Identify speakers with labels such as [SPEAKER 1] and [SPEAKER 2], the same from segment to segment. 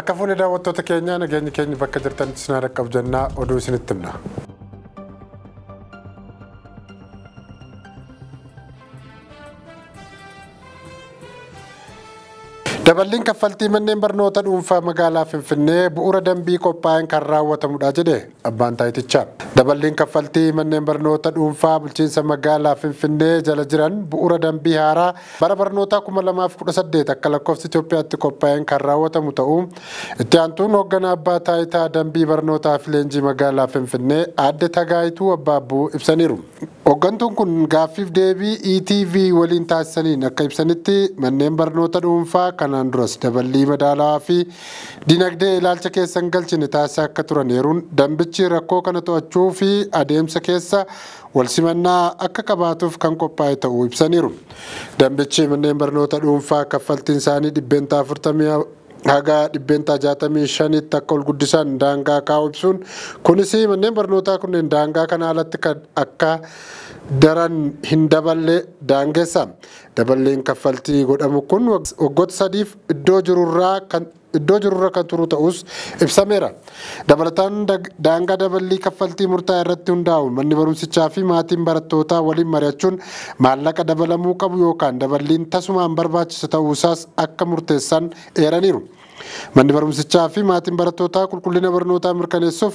[SPEAKER 1] Harka fuunee daawwattoota keenyaa nageenyi keenya bakka jirtanitti isin haa jennaa oduu isinitti himna. Daballiin kaffaltii manneen barnoota dhuunfaa magaalaa Finfinnee bu'uura dambii qophaa'een kan raawwatamudha jedhe abbaan taayitichaa. Daballiin kaffaltii manneen barnoota dhuunfaa bulchiinsa magaalaa Finfinnee jala jiran bu'uura dambii haaraa bara barnootaa 2018 akka lakkoofsa Itoophiyaatti qophaa'een kan raawwatamu ta'uu itti aantuun hoogganaa abbaa taayitaa dambii barnootaa fi leenjii magaalaa Finfinnee aadde Tagaayituu Abbaabbuu ibsaniiru. Hooggantuun kun gaaffiif deebii ETV waliin taasisaniin akka ibsanitti manneen barnoota dhuunfaa kanaan duras daballii madaalawaa fi dinagdee ilaalcha keessa hin galchine taasisaa akka turan eeruun dambichi rakkoo kana to'achuu fi adeemsa keessa wal simannaa akka qabaatuuf kan qophaa'e ta'uu ibsaniiru. Dambichi manneen barnoota dhuunfaa kaffaltiin isaanii 40% haga 65% akka ol guddisan daangaa kaa'u ibsuun kunis manneen barnootaa kunneen daangaa kana alatti akka daran hin daballe daangeessa. Daballeen kaffaltii godhamu kun waggoota sadiif iddoo jirurra kan turu ta'us ibsameera. Dabalataan daangaa daballii kaffaltii murtaa'e irratti hundaa'uun manni barumsichaa fi maatiin barattootaa waliin mari'achuun maallaqa dabalamuu qabu yookaan daballiin tasumaan barbaachisa ta'uusaas akka murteessan eeraniiru. Manni barumsichaa fi maatiin barattootaa qulqullina barnootaa mirkaneessuuf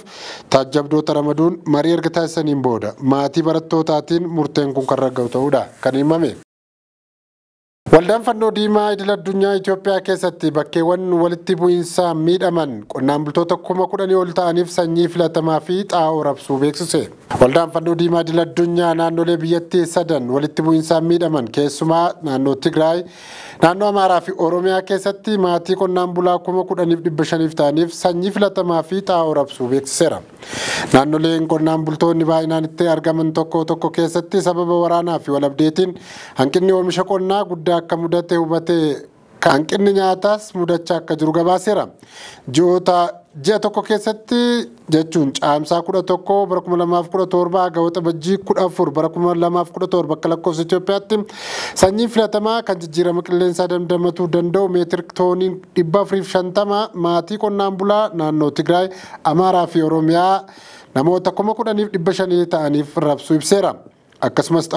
[SPEAKER 1] taajjabdoota ramaduun marii erga taasisaniin booda maatii barattootaatiin murteen kun kan ragga'u ta'uudha kan himame. Waldaan Fannoo Diimaa idil addunyaa Itoophiyaa keessatti bakkeewwan walitti bu'iinsaan miidhaman qonnaan bultoota 10,000 ol ta'aniif sanyii filatamaa fi xaa'oo rabsuu beeksise. Waldaan Fannoo Diimaa idil addunyaa naannolee biyyattii sadan walitti bu'iinsaan miidhaman keessumaa naannoo Tigraay, naannoo Amaaraa fi Oromiyaa keessatti maatii qonnaan bulaa 10,500 ta'aniif sanyii filatamaa fi xaa'oo rabsuu beeksiseera. Naannoleen qonnaan bultoonni baay'inaan itti argaman tokko tokko keessatti sababa waraanaa fi walabdeetiin hanqinni oomisha qonnaa guddaa akka mudate hubatee hanqinni nyaataas mudachaa akka jiru gabaaseera. Ji'a tokko keessatti jechuun caamsaa 11 bara 2017 haga waxabajjii 14 bara 2017 akka lakkoofsa Itoophiyaatti sanyii filatamaa kan jijjiirama qilleensaa dandamatuu danda'u meetirik toonii 450 maatii qonnaan bulaa naannoo Tigraay, Amaaraa fi Oromiyaa namoota 10,500 ta'aniif rabsuu ibseera. Akkasumas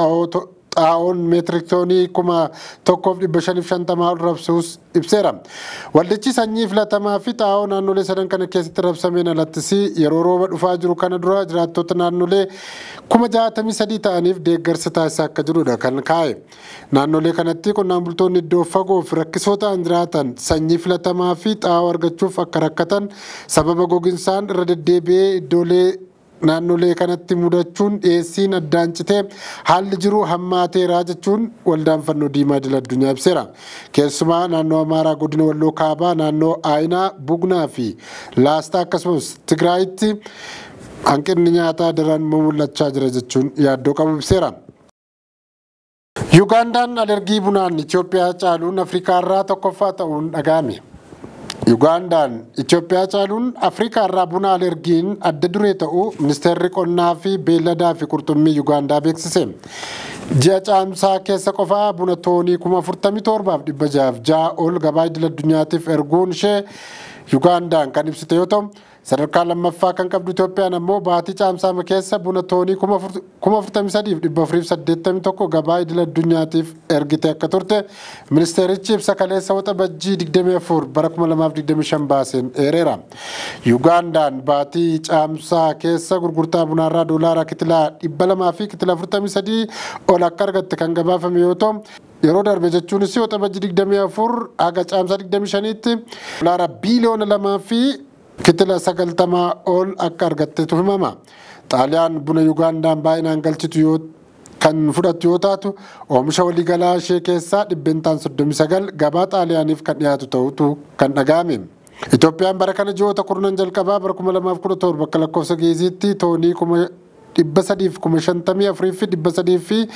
[SPEAKER 1] xaa'oon meetirik toonii 1,550 ol rabsuus ibseera. Waldichi sanyii filatamaa fi xaa'oo naannolee sadan kana keessatti rabsameen alattis yeroo rooba dhufaa jiru kana dura jiraattota naannolee 63,000 ta'aniif deeggarsa taasisaa akka jirudha kan kaa'e. Naannolee kanatti qonnaan bultoonni iddoo fagoo fi rakkisoo ta'an jiraatan sanyii filatamaa fi xaa'oo argachuuf akka rakkatan sababa goginsaan irra deddeebi'ee iddoolee naannolee kanatti mudachuun dhiyeessiin addaan citee haalli jiru hammaateera jechuun waldaan Fannoo Diimaa idil addunyaa ibseera. Keessumaa naannoo Amaaraa godina Walloo Kaabaa, naannoo Aayinaa, Bugnaa fi Laastaa akkasumas Tigraayitti hanqinni nyaataa daran mul'achaa jira jechuun yaaddoo qabu ibseera. Yugaandaan alergii bunaan Itoophiyaa caaluun Afrikaa irraa tokkoffaa ta'uun dhaga'ame. Yugaandaan Itoophiyaa caaluun Afrikaa irraa buna alergiin adda duree ta'uu ministeerri qonnaa fi beelladaa fi qurxummii Yugaandaa beeksise. Ji'a caamsaa keessa qofaa buna toonii 47,606 ol gabaa idil addunyaatiif erguun ishee Yugaandaan kan ibsite yoo ta'u, sadarkaa lammaffaa kan qabdu Itoophiyaan ammoo baatii caamsaa keessa buna toonii 43,481 gabaa idil addunyaatiif ergite akka turte ministeerichi ibsa kaleessa waxabajjii 24 bara 2025 baaseen eereera. Yugaandaan baatii caamsaa keessa gurgurtaa bunaarraa doolaara kitilaa 200 fi kitila 43 ol akka argatte kan gabaafame yoo ta'u, yeroo darbe jechuunis waxabajjii 24 haga caamsaa 25tti doolaara biiliyoona 2 fi kitila 90 ol akka argattetu himama. Xaaliyaan buna Yugaandaan baay'inaan galchitu yoo kan fudhattu yoo taatu oomisha waliigalaa ishee keessaa 39% gabaa Xaaliyaaniif kan dhiyaatu ta'utu kan dhaga'ame. Itoophiyaan bara kana ji'oota kurnan jalqabaa bara 2017 akka lakkoofsa geeziitti toonii 354,302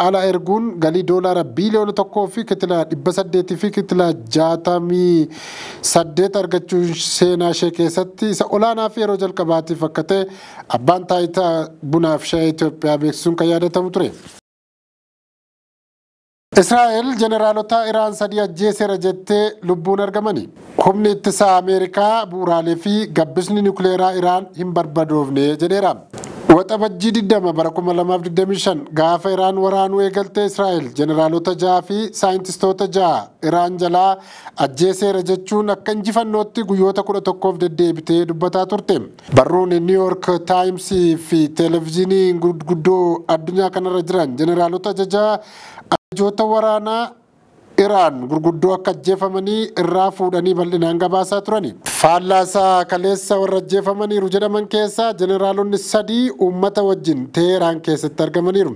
[SPEAKER 1] ala erguun galii doolaara biiliyoona 1 fi kitila 800 fi kitila 68 argachuun seenaa ishee keessatti isa olaanaa fi yeroo jalqabaatiif akka ta'e abbaan taayitaa bunaaf shaayii Itoophiyaa beeksisuun kan yaadatamu ture. Israa'el jeneraalota Iraan 3 ajjeeseera jettee lubbuun argamani. Humni ittisaa Ameerikaa bu'uuraalee fi gabbisni nukleeraa Iraan hin barbadoofne jedheera. Waxabajjii 20 bara 2025 gaafa Iraan waraanuu eegalte Israa'el jeneraalota 6 fi saayintistoota 6 Iraan jalaa ajjeeseera jechuun akka injifannootti guyyoota 11f deddeebitee dubbataa turte. Barruun New York Times fi televezyiinii gurguddoo addunyaa kanarra jiran jeneraalota ajajaa ajajoota waraanaa Iraan gurguddoo akka ajjeefamanii irraa fuudhanii bal'inaan gabaasaa turani. Faallaasaa kaleessa warra ajjeefamaniiru jedhaman keessaa jeneraalonni 3 uummata wajjin Teheraan keessatti argamaniiru.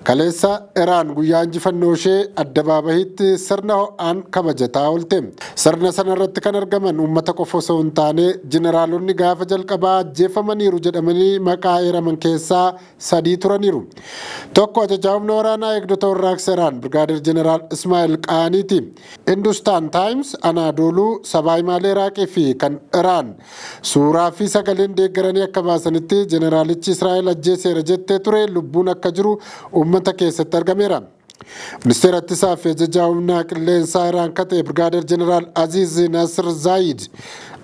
[SPEAKER 1] Kaleessa Iraan guyyaa injifannoo ishee addabaabahiitti sirna ho'aan kabajataa oolte. Sirna sana irratti kan argaman uummata qofa osoo hin taane jeneraalonni gaafa jalqabaa ajjeefamaniiru jedhamanii maqaa eeraman keessaa 3 turaniiru. Tokko ajajaa humna waraanaa eegdota warraaqsa Iraan Birgaadeer Jeneraal Ismaa'il Qaaniiti. Hindustan Times, Anaadooluu, Sabaa Himaalee Iraaqii fi kan Iraan suuraa fi sagaleen deeggaranii akka baasanitti jeneraalichi Israa'el ajjeeseera jettee ture lubbuun akka jiru uummata keessatti argameera. Ministeera ittisaa fi ajajaa humna qilleensaa Iraan kan ta'e Birgaadeer Jeneraal Aziz Nasir Zaayid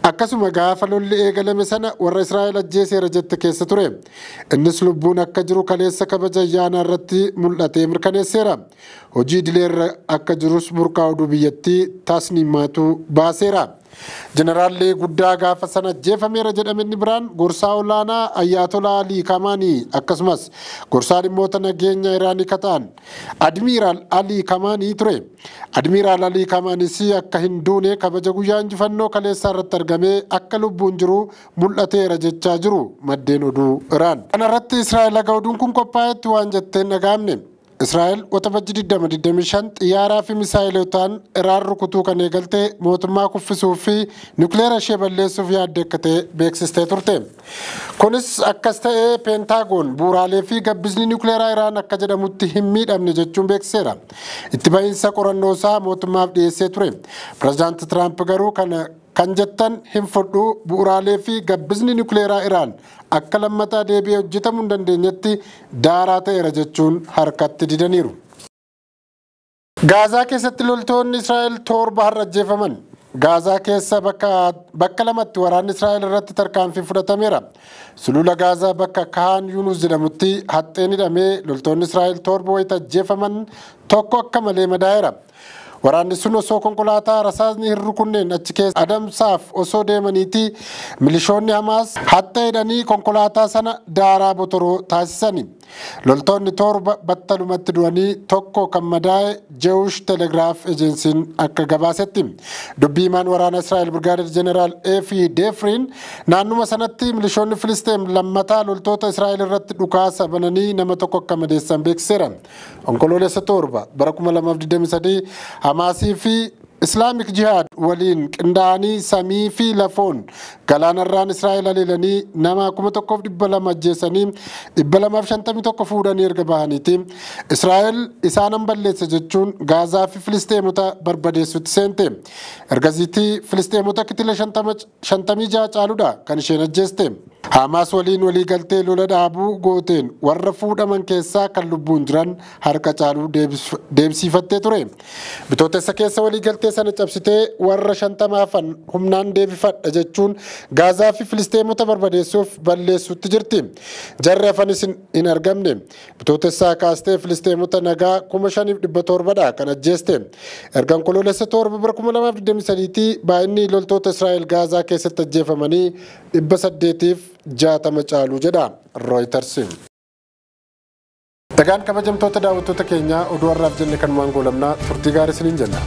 [SPEAKER 1] akkasuma gaafa lolli eegalame sana warra Israa'el ajjeeseera jette keessa ture. Innis lubbuun akka jiru kaleessa kabaja ayyaanaa irratti mul'atee mirkaneesseera. Hojii idileerra akka jirus burqaa oduu biyyattii Tasniimaatu baaseera. Jeneraalli guddaa gaafa sana ajjeefameera jedhame inni biraan gorsaa olaanaa Ayyaatolaa Alii Kamaanii akkasumas gorsaa dhimmoota nageenya Iraanii kan ta'an Admiiraal Alii Kamaanii ture. Admiiraal Alii Kamaanis akka hin duune kabaja guyyaa injifannoo kaleessaa irratti argamee akka lubbuun jiru mul'ateera jechaa jiru maddeen oduu Iraan. Kana irratti Israa'el haga oduun kun qophaa'etti waan jetteen dhaga'amne. Israa'el waxabajjii 2025 xiyyaaraa fi misaayilotaan Iraan rukutuu kan eegalte mootummaa kuffisuu fi nukleera ishee balleessuuf yaadde akka ta'e beeksistee turte. Kunis akkas ta'ee Peentaagoon bu'uuraalee fi gabbisni nukleeraa Iraan akka jedhamutti hin miidhamne jechuun beeksiseera. Itti bahiinsa qorannoo isaa mootummaaf dhiyeessee ture. Pireezidaanti Tiraamp garuu kana kan jettan hin fudhu, bu'uuraalee fi gabbisni nukleeraa Iraan akka lammataa deebi'ee hojjetamuu hin dandeenyetti daaraa ta'eera jechuun harkatti didaniiru. Gaazaa keessatti loltoonni Israa'el 7 har'a ajjeefaman. Gaazaa keessa bakka lamatti waraanni Israa'el irratti tarkaanfii fudhatameera. Sulula Gaazaa bakka Kaan Yuunus jedhamutti haxxeen hidhamee loltoonni Israa'el 7 wayita ajjeefaman tokko akka malee madaa'eera. Waraanni sun osoo konkolaataa rasaasni hin rukunneen achi keessa adamsaaf osoo deemaniiti milishoonni Hamaas haxxee hidhanii konkolaataa sana daaraa botoroo taasisani. Loltoonni 7 battalumatti du'anii tokko kan madaa'e Jewish Telegraph Agency'n akka gabaasetti. Dubbii himaan waraana Israa'el Birgaadeer Jeneraal Efi Defriin naannuma sanatti milishoonni Filisteem lammataa loltoota Israa'el irratti dhukaasa bananii nama tokko akka madeessan beeksiseera. Onkoloolessa 7 bara 2023 Hamaasii fi Islaamik Jihaad waliin qindaa'anii samii fi lafoon galaanarraan Israa'el haleelanii nama 1200 ajjeesanii 251 fuudhanii erga bahaniiti. Israa'el isaanan balleesse jechuun Gaazaa fi Filisteemota barbadeessutti seente. Ergasiitti Filisteemota kitila 56 caaludha kan isheen ajjeeste. Hamaas waliin walii galtee lola dhaabuu gooteen warra fuudhaman keessaa kan lubbuun jiran harka caaluu deebisiifattee ture. Bitootessa keessa walii galtee sana cabsitee warra 50 hafan humnaan deebifadha jechuun Gaazaa fi Filisteemota barbadeessuuf balleessutti jirti. Jarri hafanis hin argamne. Bitootessaa kaastee Filisteemota nagaa 5700 kan ajjeeste. Erga Onkoloolessa 7 bara 2023 baay'inni loltoota Israa'el Gaazaa keessatti ajjeefamanii 860 caalu jedha Reuters. Egaan kabajamtoota daawwattoota keenyaa oduu har'aaf jenne kanumaan goolabnaa, turtii gaarii isiniin jenna.